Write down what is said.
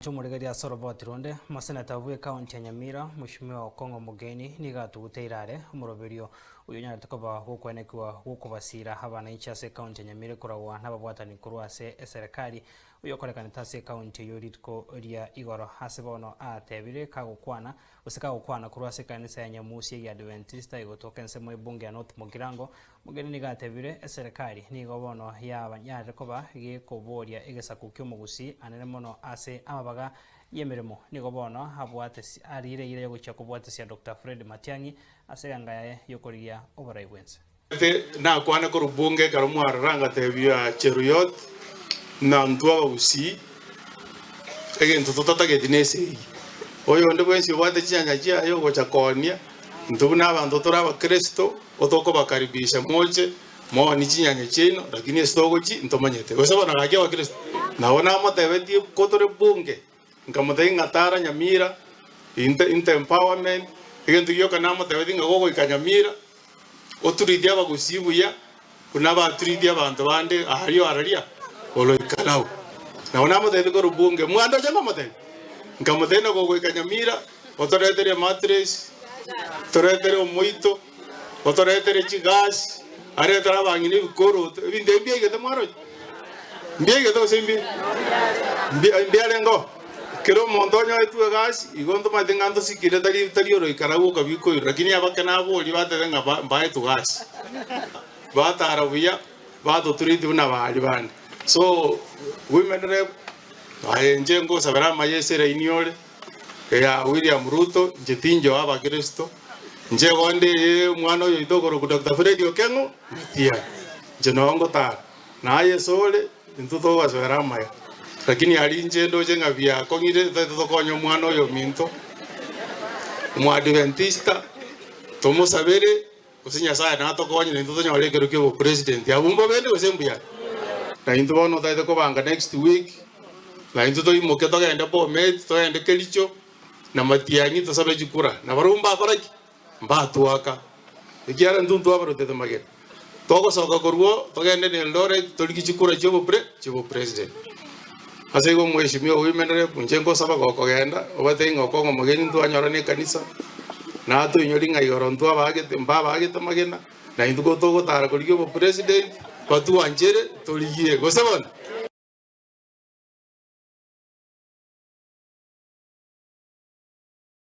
Chomorigereria ase oroboti ronde, Omoseneta bw'ecounty ya Nyamira, Mweshimiwa Okong'o Omogeni nigo atuguteire are omoroberio oyio onyarete koba gokwenekigwa gw'okobasiira abananchi ase ecounty ya Nyamira ekoragwa nababwatani korwa ase eserekari oyio okorekanete ase ecounty eyio rituko ria igoro. Ase bono atebire kagokwana gose kagokwana korwa ase ekanisa ya Nyamusi egiadventista egotoka ensemo ebunge ya North Mugirango, Omogeni nigo atebire, Eserekari nigo bono yanyarire koba gekoboria egesaku ki'omogusii anene mono ase amabaga y'emeremo. Nigo bono abwate ariire eira y'ogochia kobwatesia Doctor Fred Matiang'i ase eganga yaye y'okorigia oborai bw'ense. Nakwane korwa bunge ekero mwarora ngatebia Cheruiyot na intwe abagusii egento totatageti nesegi. Oyonde bwensi obwate chinyanya chiaye ogocha koonia, intwe buna abanto tore abakristo Gotokobakaribisha moche moonie chinyanya chiaino, lakini ase togochia ntomanyete. Gose bono gaki Abakristo? Nabo namotebetie ko tore bunge, nkamotebia ng'a tara Nyamira, inte inte empowerment, egento gioka namotebetie ng'a gogoika Nyamira, oturitie abagusii buya, buna baturitie abanto bande aria araria, oroika nao. Nabo namotebetie korwa bunge, mwandoche nkamotebia, nkamotebia ng'a gogoika Nyamira, otoretere emattress, otoretere omoito, Otoretere chigasi, aretere abang'ina ebikoroto, ebinto ebi mbiaigete mwaroche? Mbiaigete gose mbi? Mbiarenge oo? Kera omonto onyoretwe egasi, igo ntomanyete ng'a ntosikire tari tari oroikara gwoka bikoirwa, lakini abake naborie batebe ng'a ba mbaetwe gasi. Batara buya, batotureti buna baria bande. So, women rep, aye inche ngosabera amaya ase eraini ore. Eya William Ruto, inche tinchoa abakristo, inche igo nde eye omwana oyo oito okorokwa Doctor Fred Okeng'o Matiang'i, inche noo ngotara. Naye ase ore, intwe togosoera amaya, lakini aria inche ndoche ng'a biakong'ire totaete tokonye omwana oyo ominto, omoadventista, tomosabere, gose Nyasaye natokonye naintwe tonyore ekero kia obopresident. Abwo mbobende gose mbuya? Na intwe bono totaete kobanga next week, na intwe toimoke togende Bomet, togende Kericho, na Matiang'i tosabe chikura. Na barabwo mbakora ki? Mbatoaka. Ekiagera intwe ntwabarotete magena. Togosoka korwa oo, togende na Eldoret torigie chikura chia obopre chia obopresident. Ase igo omweshimiwa Women Rep, inche nkosaba gokogenda, obatebie ng'a okong'a omogeni ntwanyora na ekanisa, natoinyori ng'a igoro ntwabagete mbabagete amagena, na intwe ko togotara korigia obopresident, batwanchere torigie. Gose bono?